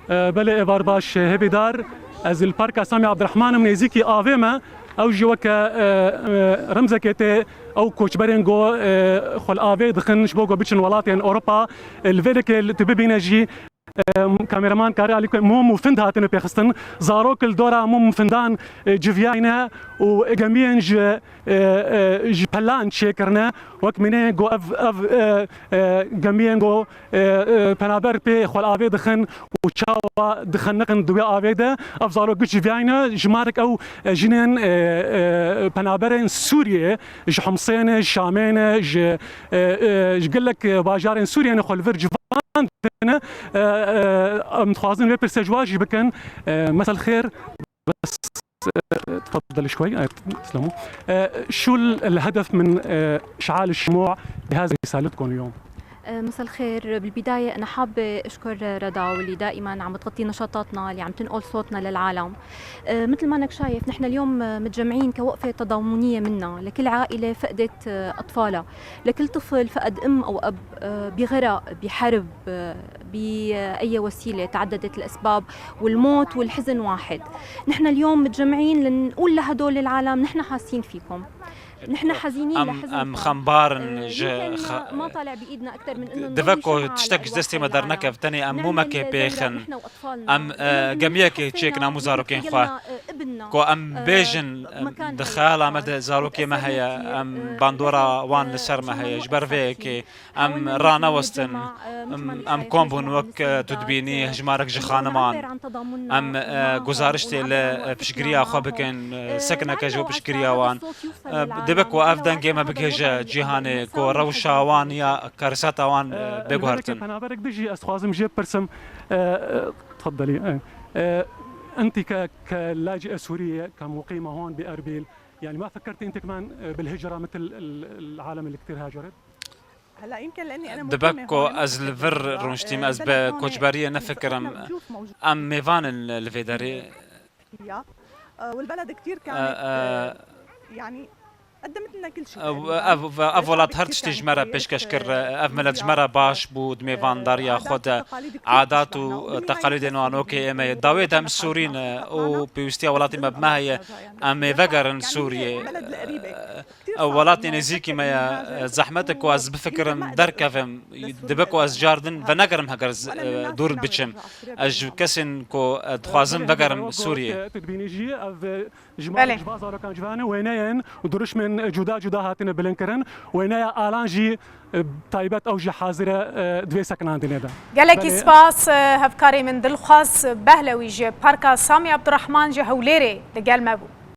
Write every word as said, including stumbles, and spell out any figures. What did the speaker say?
E, belê, êvar baş, e, hêvîdar. Ez li Parka Samî Abdirehman im, nêzîkî avê me. Ew jî weke, e, e, remzekê tê ew koçberên ku, e, xwe li avê dixin ji bo ku biçin welatên Ewropa. E, li vê likê li tu bibîne jî, e, kameraman karê alî ku mûm û find hatine pêxistin. Zarok li dora mûm û findan, e, civiyayne û gemiyên ji, e, e, ji pelan çêkirine. Wek mîneyên ku ev, ev, e, e, gemiyên ku e, e, penaber pê xwe li avê dixin û çawa dixeniqin di wê avê de. Ev zarok giş civiyayne, jimarek ew, e, jinên, e, e, penaberên Sûriyê, ji Himsê ne, ji Şamê ne, ji, e, e, ji gelek, e, bajarên Sûriyê ne xwe li vir civan dine. E, e, em dixwazin vê pirsê ji wan jî bikin. E, mesel xêr. بس، آه، تفضلي شوي. آه، تسلموا. آه، شو ال-، الهدف من، آه، إشعال الشموع بهذه رسالتكم اليوم؟ آه، مساء الخير. بالبداية أنا حابة أشكر رضا، واللي دائمًا عم تغطي نشاطاتنا، اللي عم تنقل صوتنا للعالم. آه، مثل ما إنك شايف، نحن اليوم، آه، متجمعين كوقفة تضامنية منا لكل عائلة فقدت، آه، أطفالها، لكل طفل فقد أم أو أب، آه، بغرق، بحرب، آه، بأي وسيلة، تعددت الأسباب، والموت والحزن واحد. نحن اليوم متجمعين لنقول لهدول العالم: نحن حاسين فيكم، نحن حزينين لحزنكم. Em xembar in ji, يمكن ما طالع بإيدنا أكثر من إنه نضوي شمعة لأي واحد في العالم. نعمل الدور نحن وأطفالنا. Em xembar in ji, xa-, divek ku tiştek ji destê me dernekeve, tenê em mûmekê pêxin. Em, e, gemiyekê çêkin em û zarokên xwe. Ku em bêjin, em, di xeyala me de zarokê me heye, em bandora wan li ser me heye. Ji ber vê yekê Em ranewestin. Em, em kom bûn wek, e, tu dibînî, hejmarek ji xaniman. Em, e, guzariştê li, e, piştgiriya xwe bikin, e, sekineke ji bo piştgiriya wan. E, dibe ku ev dengê me bigihêje cîhanê, ku rewşa wan ya karesata wan, e, bê guhertin. Penaberek dijî, ez dixwazim jê bipirsim, e, e, تفضلي، إيه. أنت ك-، كلاجئة سورية، كمقيمة هون بأربيل، يعني ما فكرتي أنت كمان بالهجرة مثل ال-، العالم اللي كتير هاجرت؟ Dibe ku ez li vir rûniştîm, ez bi koçberiyê nefikirim. Em mêvan in li vê derê. Ev, ev, ev welat her tiştî ji me re pêşkeş kir. Ev milet ji me re baş bû, di mêvandariya xwe de adat û teqalîdên wan wekî ê me ye. Dawê de em Sûrî ne û pêwîstiya welatê me bi me heye. Em ê vegerin Sûriyê. Ew welatê nêzîkî me ye. Zehmet e ku ez bifikirim derkevim. Dibe ku ez cardin venegerim heger z-, e, dûr biçim. Ez ji kesên ku, e, dixwazim vegerim Sûriyê. Tu dibînî jî ev, e, ji Belê. Ji van zarokan civane wêneyên û dirişmên cuda cuda hatine bilindkirin. Wêneya Alan jî, e, taybet ew jî hazir e, e, di vê sekinandinê de. Gelekî Belê. Spas, e, hevkarê min Dilxwaz Behlewî ji Parka Samî Abdurrahman ji Hewlêrê li gel me bû.